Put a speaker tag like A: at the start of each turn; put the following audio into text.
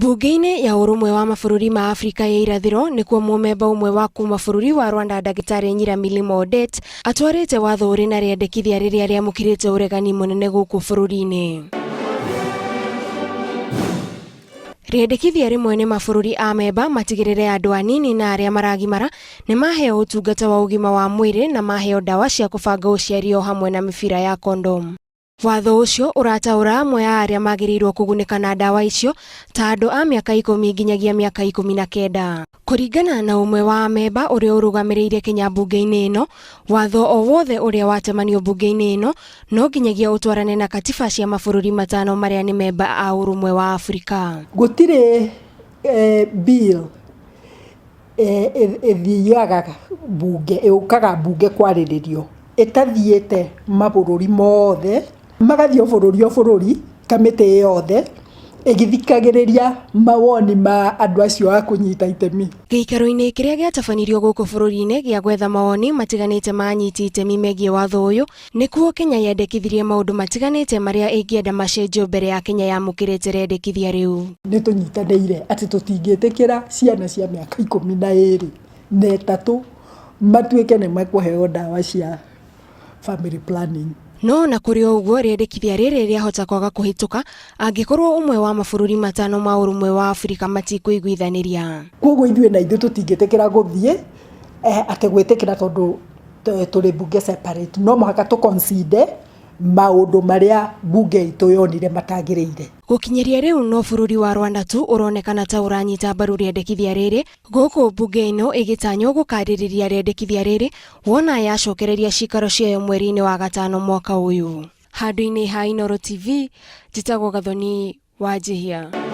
A: Bunge-inĩ ya Ũrũmwe wa Mabũrũri ma Afrika ya Irathĩro nĩkuo mũmemba ũmwe wa kuma bũrũri wa Rwanda Ndagĩtarĩ Nyiramilimo Odette atwarĩte watho ũrĩ na rĩendekithia rĩrĩa rĩamũkĩrĩte ũregani mũnene gũkũ bũrũri-inĩ. Rĩendekithia rĩmwe nĩ mabũrũri a memba matigĩrĩre andũ anini na arĩa maragimara nĩ maheo ũtungata wa ũgima wa mwĩrĩ na maheo ndawa cia kũbanga ũciari o hamwe na mĩbira ya kondomu. Watho ũcio ũrataũra amwe a arĩa magĩrĩirwo kũgunĩka na ndawa icio ta andũ a mĩaka ikũmi nginyagia mĩaka 19. Kũringana na ũmwe wa amemba ũrĩa ũrũgamĩrĩire Kenya mbunge-inĩ ĩno, watho o wothe ũrĩa watemanio mbunge-inĩ ĩno no nginyagia ũtwarane na katiba cia mabũrũri matano marĩa nĩ memba a ũrũmwe wa Afrika.
B: Gũtirĩ bill ĩthiaga mbunge, yũkaga mbunge kwarĩrĩrio ĩtathiĩte mabũrũri mothe, magathiĩ o bũrũri o bũrũri kamĩtĩ yothe ĩgĩthikagĩrĩria mawoni ma andũ acio a kũnyita itemi.
A: Gĩikaro-inĩ kĩrĩa gĩatabanirio gũkũ bũrũri-inĩ gĩa gwetha mawoni matiganĩte ma anyiti itemi megiĩ watho ũyũ, nĩkuo Kenya yendekithirie maũndũ matiganĩte marĩa ĩngĩenda macenjio mbere ya Kenya yamũkĩrĩte rĩendekithia rĩu.
B: Nĩ tũnyitanĩire atĩ tũtingĩtĩkĩra ciana cia mĩaka 23 matuĩke nĩ mekũheo ndawa cia family planning.
A: No ona kũrĩ o ũguo, rĩendekithia rĩrĩ rĩahota kwaga kũhĩtũka angĩkorwo ũmwe wa mabũrũri matano ma Ũrũmwe wa Afrika matikũiguithanĩria.
B: Kwoguo ithuĩ na ithuĩ tũtingĩtĩkĩra gũthiĩ atĩ gwĩtĩkĩra tondũ tũrĩ mbunge separate. No mũhaka tũ concede maũndũ marĩa mbunge itũ yonire matagĩrĩire.
A: Gũkinyĩria rĩu no bũrũri wa Rwanda tu ũronekana ta ũranyita mbaru rĩendekithia rĩrĩ, gũkũ mbunge ĩno ĩgĩtanywo gũkarĩrĩria rĩendekithia rĩrĩ wona yacokereria cikaro ciayo mweri-inĩ wa gatano mwaka ũyũ. Handũ-inĩ ha Inooro TV, njĩtagwo Gathoni Wanjihia.